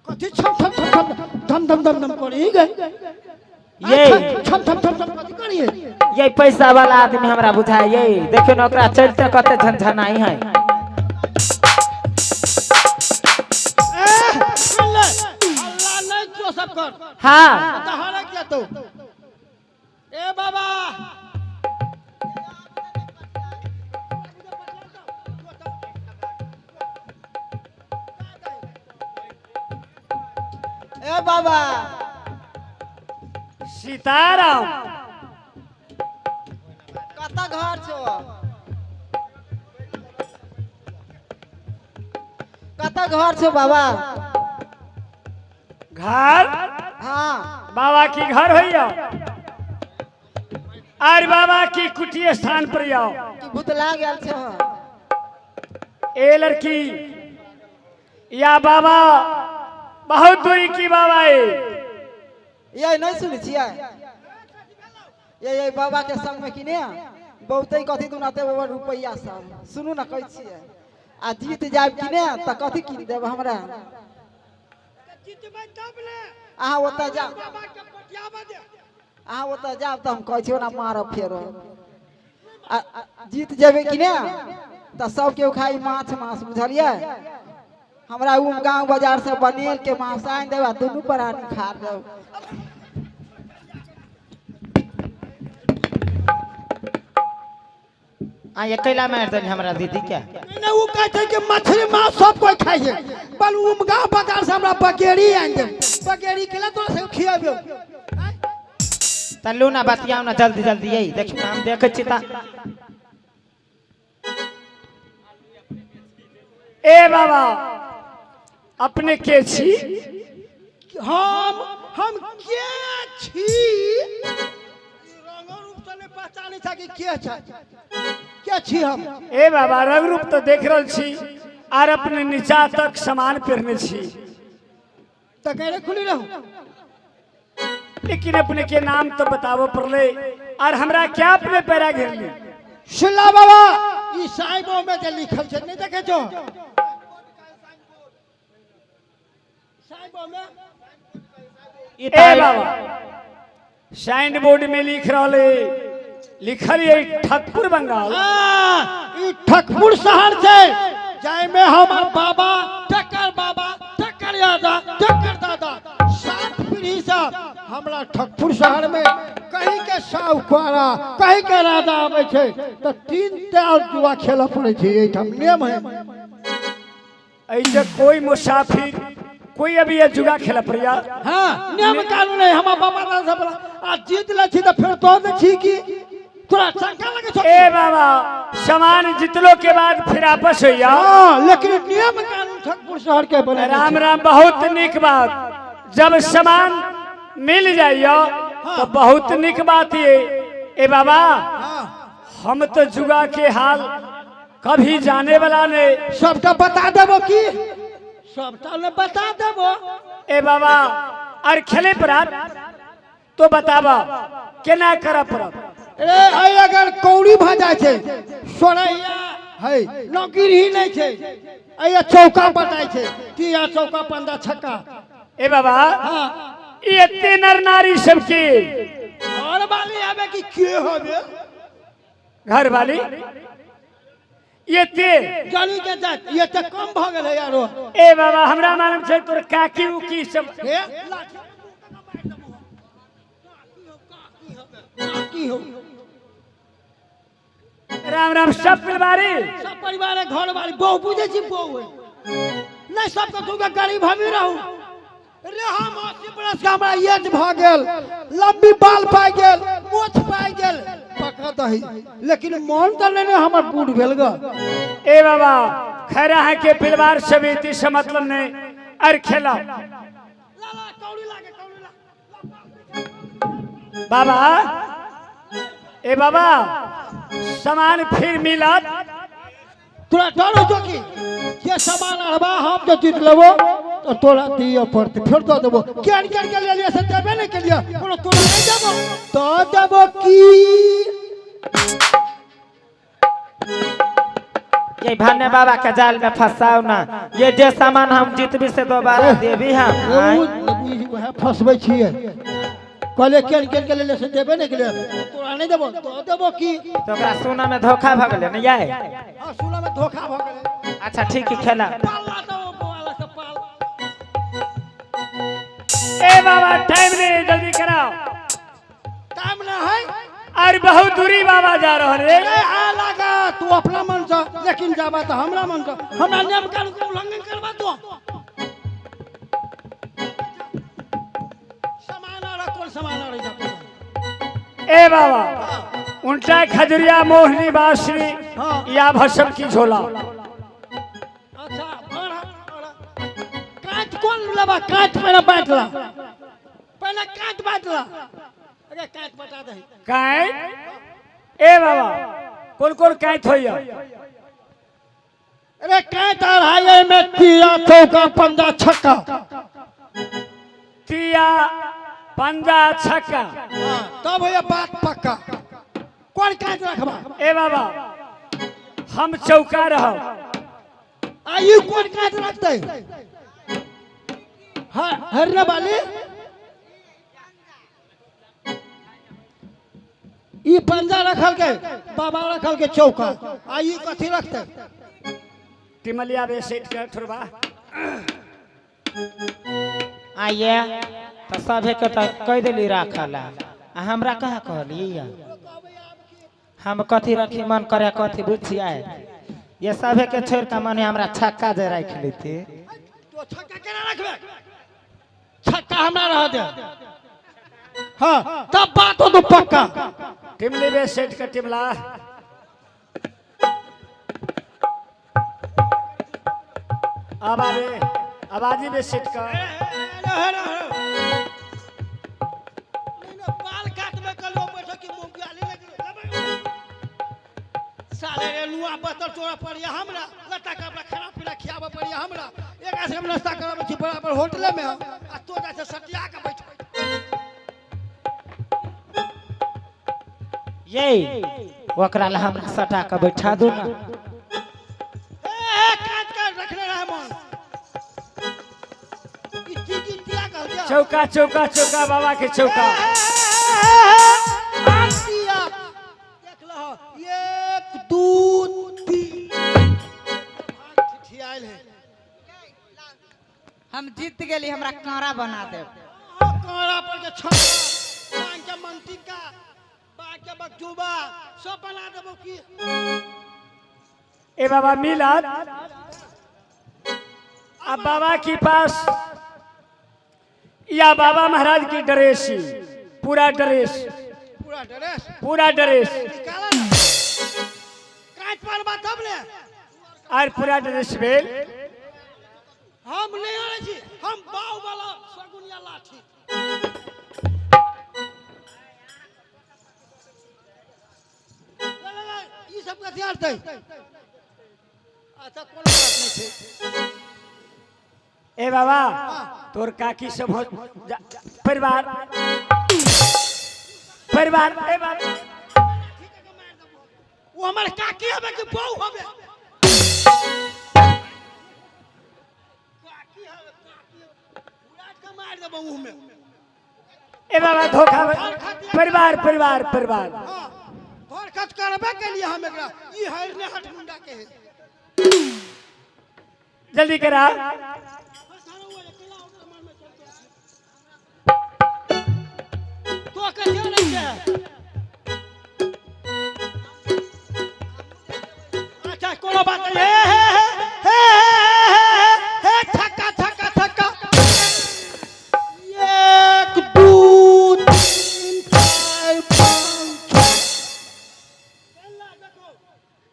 कथी छम छम छम छम धम धम धम धम करी गए? ये छम छम छम छम कथी करिए? ये पैसा वाला आदमी हमरा बुझाय ये, देखियो न ओकरा चलते कते झनझनाई है। ए सुन ले, हल्ला नहीं तो सब कर। हाँ। तो हरक जतो। ए बाबा, ए बाबा। सीताराम। कत घर छो? कत घर छो बाबा? घर? हाँ। बाबा की घर होइया आर बाबा की कुटी स्थान पर आओ। की भूतला गेल छो? ए लड़की, या बाबा बहुत दूरी की बाबा है। ये नहीं सुनै छियै? ये बाबा के संग में किने बहुते कथी दुनाते बाबा रुपैया सब। सुनू ना कहै छियै, आ जीत जायब किने त कथी कीन देब हमरा? अहाँ ओतऽ जाब, अहाँ ओतऽ जाब तऽ हम कहै छियै ओना मारब फेरो। आ जीत जेबै किने तऽ सब केओ खाइ माछ मांस, बुझलियै? हमरा उ गाँव बाजार से बनेल के मांस आनि देब आ दुनू प्राणी खा लेब। आ ये कैला मारि देली हमरा दीदी के? नहीं, वो कहै छै कि मछली मांस सब कोई खाइ छै, बल उ गाँव बाजार से हमरा बगेरी आनि देब। बगेरी केला तोरा सब खियाबे? त लू ना बतियाउ ना जल्दी जल्दी। यही देखियौ हम देखै छी त। ए बाबा, अपने के छी? हम के छी? रंगो रूप से नहीं पहचानै छै कि के छै, के छी हम। ए बाबा, रंग रूप तो देख रहल छी आर अपने नीचा तक सामान पहिरने छी। तऽ गैरे खुली रहू। लेकिन अपने के नाम तो बताबो पड़ले और हमरा क्या अपने पैरा घेरली? सुनला बाबा, ई साइबो में जे लिखल छै नहीं देखे छो? साइबो में। ई ए तऽ बाबा, साइन बोर्ड में लिख रहले, लिखल ये ठकपुर बंगाल। हाँ, ई ठकपुर शहर छै जाहिमे हमर बाबा टकर बाबा टकर यादा टकर दादा 7 पीढ़ी से हमरा ठकपुर शहर में कहीं के साहूकारा कहीं के राजा आबै छै तऽ 3 ताल जुआ खेलऽ पड़ै छै। एहिठाम नियम है। ऐसे कोई मुसाफिर कोई अभी ये जुआ खेला पड़िया? हाँ, नियम कानून है हमार बाबा दादा सब वाला। आ जीत लै छी तऽ फेर दऽ दै छी कि तोरा शंका लगे छौ? ए बाबा, सामान जीतलो के बाद फिर आपस होइया? हाँ, लेकिन नियम कानून ठकपुर शहर के बने। राम राम, बहुत निक बात। जब सामान मिल जाइया तो बहुत निक बात ये। ए बाबा, हम तो जुआ के हाल कभी जाने वाला नहीं। सबटा बता देबो की? सबटा ने बता देबो। ए बाबा, और खेले पड़त तो बताबा केना करऽ पड़त? रे अइ अगर कौड़ी भऽ जाइ छै, सोरैया है नौकरी नहीं छै, अइ चौका बताइ छै, तीन चौका 15 छक्का। ए बाबा, हाँ। ई एते नर नारी सबके घर वाली आबे कि के होबे? घर वाली ये ते जानी के जात ये ते कम भ गेलै यारो। ए बाबा, हमरा मालूम छै तोर काकी उकी सब। हे लाठी काकी हो। राम राम, सब परिवारी? सब परिवार है, घर वाली बहु बुझे छी बहु है नहीं सबके तू के गरीब हमी रहू रे। हम 80 बरस के हमरा एज भ गेल, लंबी बाल पाइ गेल, मोछ पाइ गेल, पकड़ दही, लेकिन मन तऽ नहीं ने हमर बूढ़ भेल ग। ए बाबा, खैर अहाँ के परिवार सब एते से मतलब नहीं अर खेला। ला ला कौड़ी लागे, कौड़ी ला। बाबा, ए बाबा, सामान फिर मिलत? तोरा डर हो कि जे सामान अरबा हम जो जीत लेबो तो तोरा दिए पड़ते, फिर दऽ देबो। केन केन के लिए से देबे नहीं के लिए कोनो तोरा नहीं देबो तो देबो की? ये भन्ने बाबा के जाल में फंसाओ ना। ये जे सामान हम जीतबी से दोबारा देबी हम। वएह फंसबै छियै। कहले केन केन के लेले से देबे नहीं के तोरा नहीं देबो तो देबो की। तो ओकरा सोना में धोखा भ गेलै ने याय। हां सोना में धोखा भ गेलै। अच्छा ठीक है खेला। ए बाबा टाइम नहीं, जल्दी कराओ। टाइम ना है अरे बहुत दूरी बाबा जा रहा रे। ए आ लगा तू अपना मन से, लेकिन जाबा तो हमरा मन से। हमरा नियम कानून के उल्लंघन करबा तू। सामान आ कौन सामान आ रही। ए बाबा उनटा खजुरिया मोहनी बांसुरी या भसम की झोला। अच्छा कांच कौन लेबा? कांच पहले बांटला, पहले कांच बांटला। अरे कांच बता दे कांच। ए बाबा कौन कौन कांच होइया? अरे कांच आ रहा है में तिया चौका पंजा छक्का। तिया पंजा छक्का तब होइया बात पक्का। कौन कांच रखबा? ए बाबा हम चौका रहब। आ ई कौन कांच रखतै? हां हरने वाली ई पंजा रखल के बाबा रखल के चौका। आ ई कथी रखतै? टिमलिया बे सेट कर थोड़बा। आइए तो सभे के तो कह देली राखला, आ हमरा कहाँ कहली? हम कथी रखी मन करे कथी बुझिए। ये सभे के छोड़ के मने हमरा छक्का जे राख लेती। तो छक्का केना रखबे? छक्का हमरा रह दे। हां तब बात हो तो पक्का। टिमली बे सेट कर टिमला। अब आवे आवाजी बे सेट कर। बाल काटबे कलो बैठो कि मुंगियाली लग साले रे लुआ बतर तोरा पड़िया हमरा, लत्ता कपड़ा खाना पीना खियाबे पड़िया हमरा। एक से हम नाश्ता कराबै छी बराबर होटले में आ तो जा से सटिया के बैठ। ये ओकरा ला हमरा सटा के बैठा दू ना। ए काट के रखले रहे मन। ई टीकी दिया कह दिया। चौका चौका चौका बाबा के चौका। दिया देख लह 1 2 3 भाग ठिठियाइल है। हम जीत गेली, हमरा कांड़ा बना देब। कांड़ा पर के छक्का बांग के मंटिका बांग के बकजुबा सब बना देबो की। ए बाबा मिलाद अब बाबा के पास या बाबा महाराज की ड्रेस, पूरा ड्रेस, पूरा ड्रेस, पूरा ड्रेस निकाला ना कांच पर बात तब ने। और पूरा ड्रेस भेल। हम नहीं आने छी, हम बाऊ वाला सगुनिया लाठी। ला ला ई सब कथी आरतै? अच्छा कोनो बात नहीं छै। ए बाबा तोर काकी सब हो परिवार परिवार। ए बाबा वो हमर काकी हबे कि बहू हबे? काकी हबे, काकी उड़ाट के मार देबो मुंह में। ए बाबा धोखा परिवार परिवार परिवार। हां घर खर्च करबे के लिए हम एकरा ई हरने हट मुंडा के है। जल्दी करा। तो कथी नहीं छै? अच्छा कोनो बात नहीं। हे हे हे हे हे हे छक्का छक्का छक्का। 1 2 3 4 5 6। देखो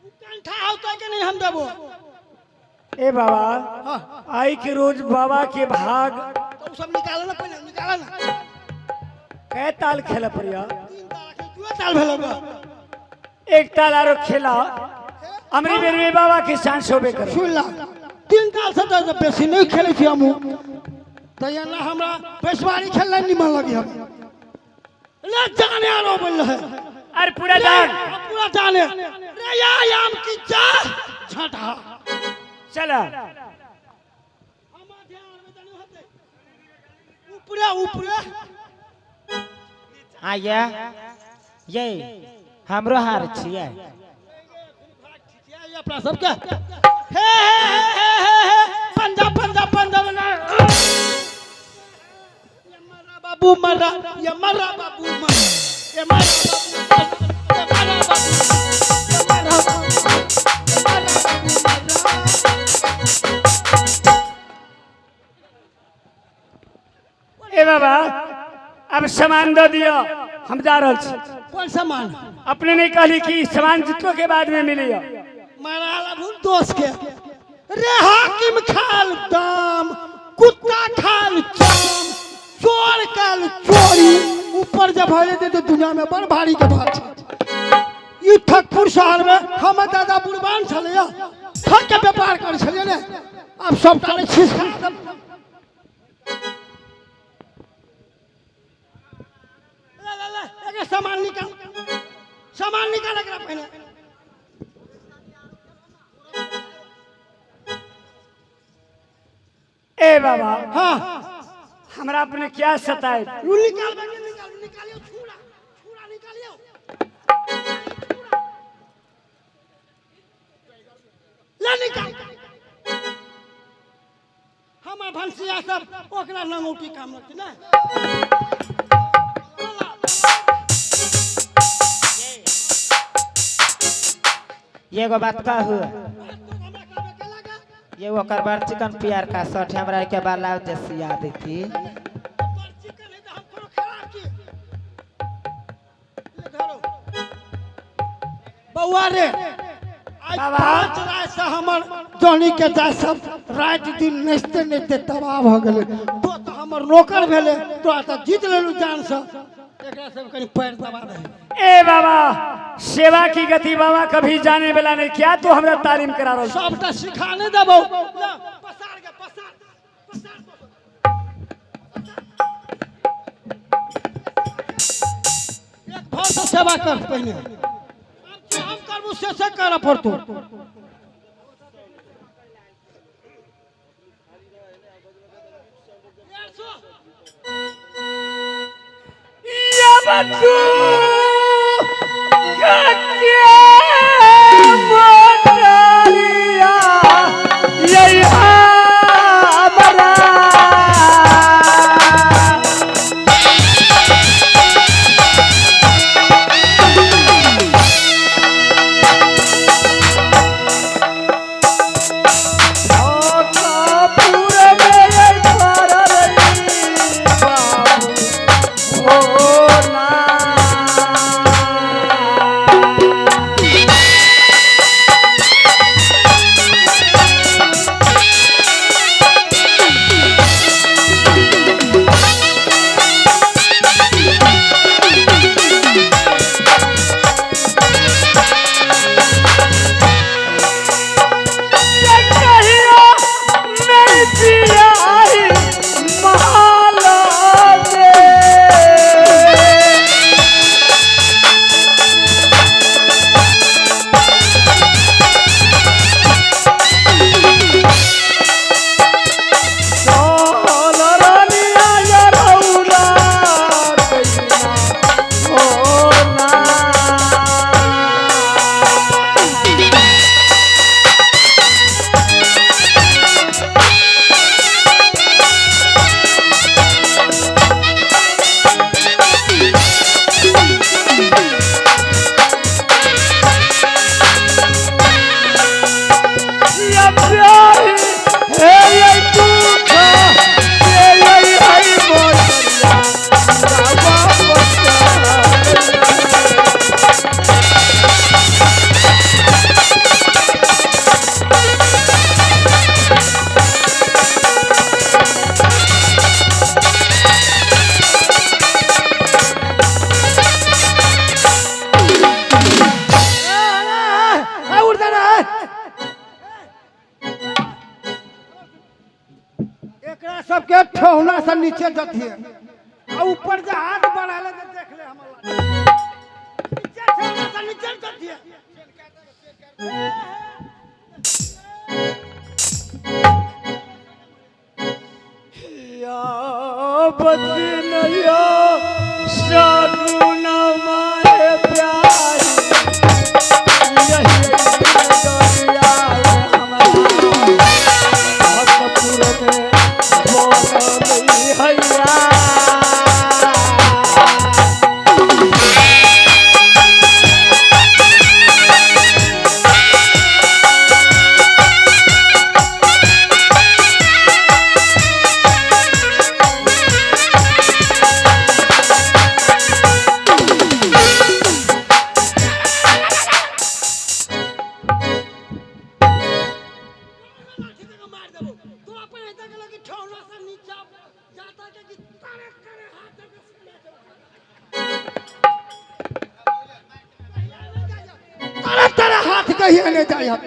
उ कंठा होतै कि नहीं हम देबो। ए बाबा आई के रोज बाबा के भाग तो सब निकाल ना, पहले निकाल ना। कै ताल खेला पड़िया? 3 ताल के 2 ताल भेल बा। एक ताल आरो खेला अमरी बेर में बाबा के चांस होबे करे। सुन ला 3 ताल से तो बेसी नहीं खेले छी हमहु, त एना हमरा पैसवारी खेलना निमन लगी हम। ले जाने आरो बोल रहे। अरे पूरा जान, पूरा जाने रे या आम की जा। झटहा चला ऊपरे ऊपरे आया ये हमरो हार छियै अपना सबके हे हे हे हे हे पंजा पंजा पंजा बना ये मरा बाबू मरा ये मरा बाबू मरा ये मरा बाबू ये मरा बाबू ये मरा बाबू ये मरा बाबू मरा। ए बाबा अब सामान दे दियो हम जा रहल छी। कौन सामान? अपने नहीं कहली कि सामान जीतलो के बाद में मिली। मारा भूल दोस्त के रे हाकिम खाल दाम कुत्ता खाल चाम चोर काल चोरी ऊपर जब भरे दे तो दुनिया में बड़ भारी के बात छै। ई ठकपुर शहर में हमर दादा बुढ़बान छलै ठक के व्यापार कर छलै ने अब सब टाले छीस खा ले ले ले एके सामान निकाल एकरा पहिने। ए बाबा हाँ हमरा अपने क्या सताए? निकाल निकाल निकालियो छुरा छुरा निकालियो ले निकाल। हमर भनसिया सब ओकरा लंगौटी काम लगतै ने। एगो बात कहू ये ओकर बार चिकन प्यार का शर्ट हमरा के बाला जे सिया देती। बउआ रे आज 5 रात से हमर जनी के जाय सब रात दिन नचते नचते तबाह भ गेलै। तो तो हमर नौकर भेलै तोरा तो जीत लेलू जान से एकरा सब कनी पैर दबा दे। ए बाबा सेवा की गति बाबा कभी जाने वाला नहीं। क्या तो हमरा तालीम करा रहा सबटा सिखा नहीं देबौ। पसार के पसार पसार एक भर से सेवा कर पहले हम करबू से करऽ पड़तौ। या बच्चू एकरा सबके ठेहुना से नीचे जतिए आ ऊपर जे हाथ बढ़ा ले देख ले हमरा नीचे ठेहुना से नीचे जतिए। बदनया सगुना माए प्यारी यही दुनिया हमारा भक्तपुर में बोलई हैया। तारा तारा हाथ कहिए नहीं जाए हम।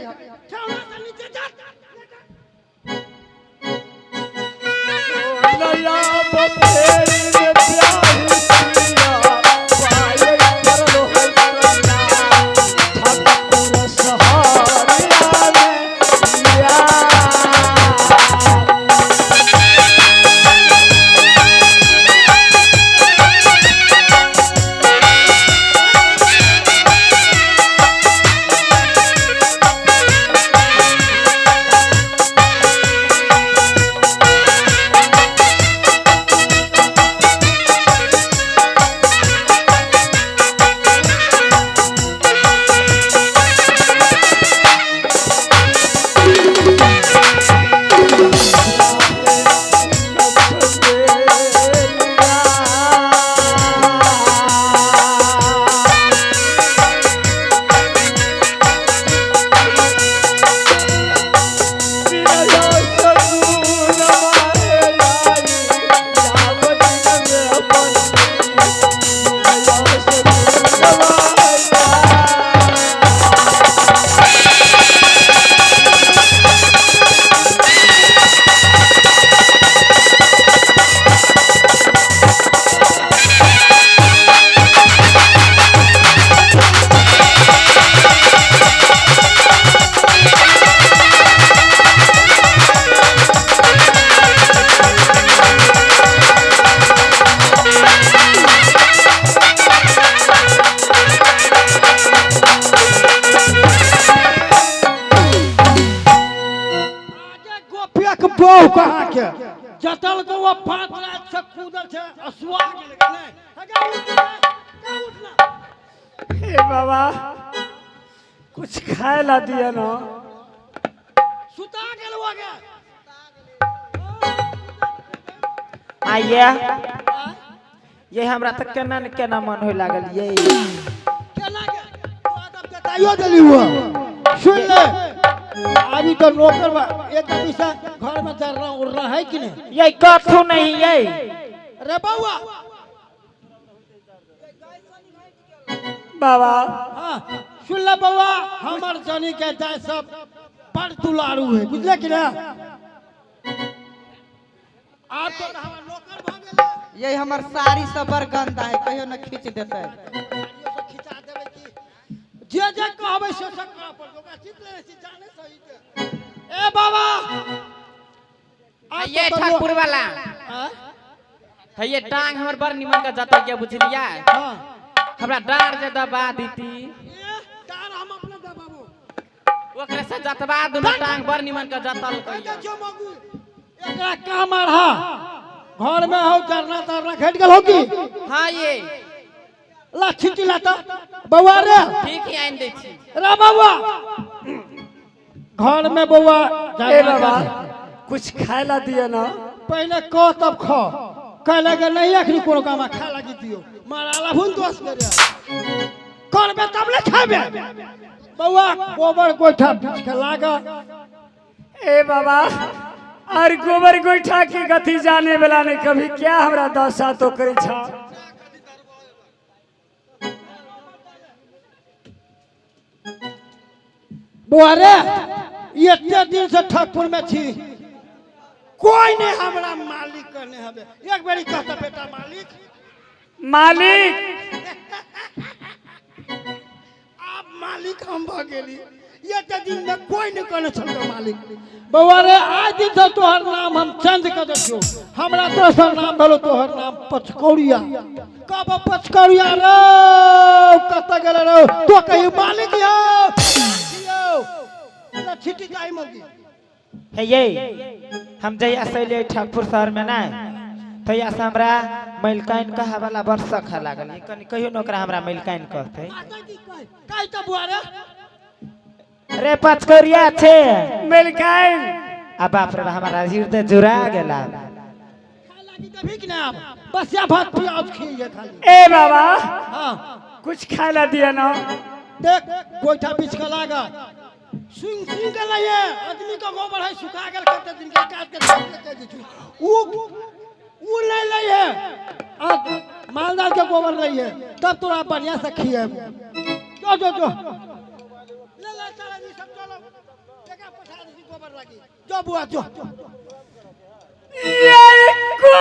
बहु कहाँ के जतल को वो 5 रात से कूदल छे असुआ गेल नहीं हगा उठना। हे बाबा कुछ खाए ला दिया ना। सुता गेल वो गे आइए ये हमरा तक केना न केना मन होय लागल ये केना के तो तब बताइयो देली हुआ सुन ले। अभी तो नौकर एक आदमी से घर में चल उड़ रहा है कि नहीं ये कथू नहीं ये रे बउआ बाबा। हाँ सुन ले बउआ हमर जनी के दाय सब पर दुलारू है बुझले कि ना। आप तो हमर नौकर भ गेले। ये हमर साड़ी सब बड़ गंदा है कहियो न खींच देते। खिंचा देबै की जे जे कहबै से सब करऽ पड़त ओकरा चित लेने छी जाने सही के। ए बाबा ये ठाकुर वाला है ये टांग हमर बड़ निमन का जाता गया बुझलिया। हां हमरा डार जे दबा दीती। ए डार हम अपने दबाबो ओकरे से जतबा दुनु टांग बड़ निमन का जतल कहियो। जो मगु एकरा का मारहा घर में हो डरना तरना घट गेल हो की। हां ये ला छिटी लाता बउआ रे ठीक है आइन दै छी रे बउआ घर में बउआ। ए बाबा कुछ खाए ला दिया ना। पहले कह तब खा कहले के नहीं अखनी कोनो काम खा लगी दियो मारा भून दोष करे करबे तब ले खाबे बउआ गोबर गोइठा बीछ के लागा। ए बाबा और गोबर गोइठा की गति जाने वाला नहीं कभी क्या हमरा दशा तो करी छा। बउआ रे एते दिन से ठाकुर में छी कोई नहीं हमरा मालिक कहने हबे एक बेरी कहता बेटा मालिक मालिक आप मालिक हम भ गेली। ये ते दिन में कोई नहीं कहने छल मालिक। बउआ रे आज दिन से तोहर नाम हम चेंज कर दियो, हमरा दोसर नाम भेलो, तोहर नाम पचकौड़िया। कब पचकौड़िया रे कत गेल रे तो कही मालिक यो यो छिटी जाई मगी। हे ये हम जहिया से अलियै ठकपुर शहर में ना तहिया से हमरा मैलकाइन कहे वाला बड़ शख लागल। कनी कहियो न ओकरा हमरा मैलकाइन कहते। काई त बुआ रे रे पचकौड़िया छे मैलकाइन। आ बाप रे हमारा हृदय जुड़ा गेला। खाए लागी देबही कि ना आब? बसिया भात प्याज खिए खाली। ए बाबा हां कुछ खाए ला दिया ना। देख गोइठा बिछ के लागा सुन सुन के लइए आदमी के गोबर है सुखा गेल कते दिन के काट के के दै छु उ नहीं लइए आ मालदार के गोबर लइए तब तोरा बढ़िया से खिएब। जो जो जो ले ले सारा जी सब चलो जगह पठा दी गोबर लागी। जो बुआ जो ये को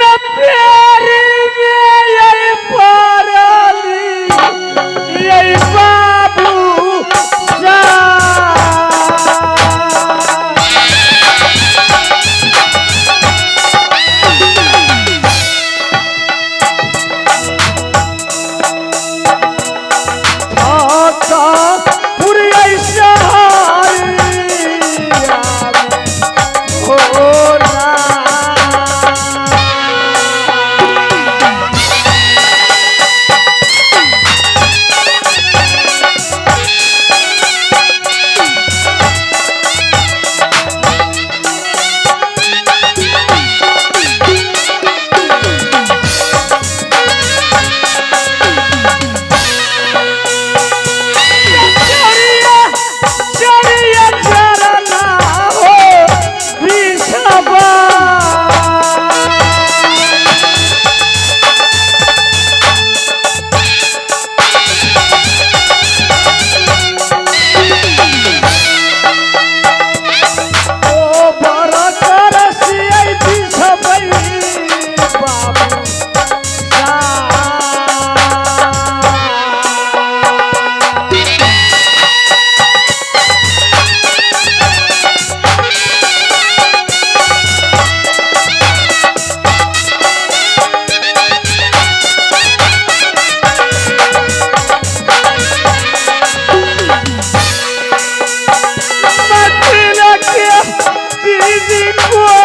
न प्यारी में ये परली ये बाबू जा Thank you.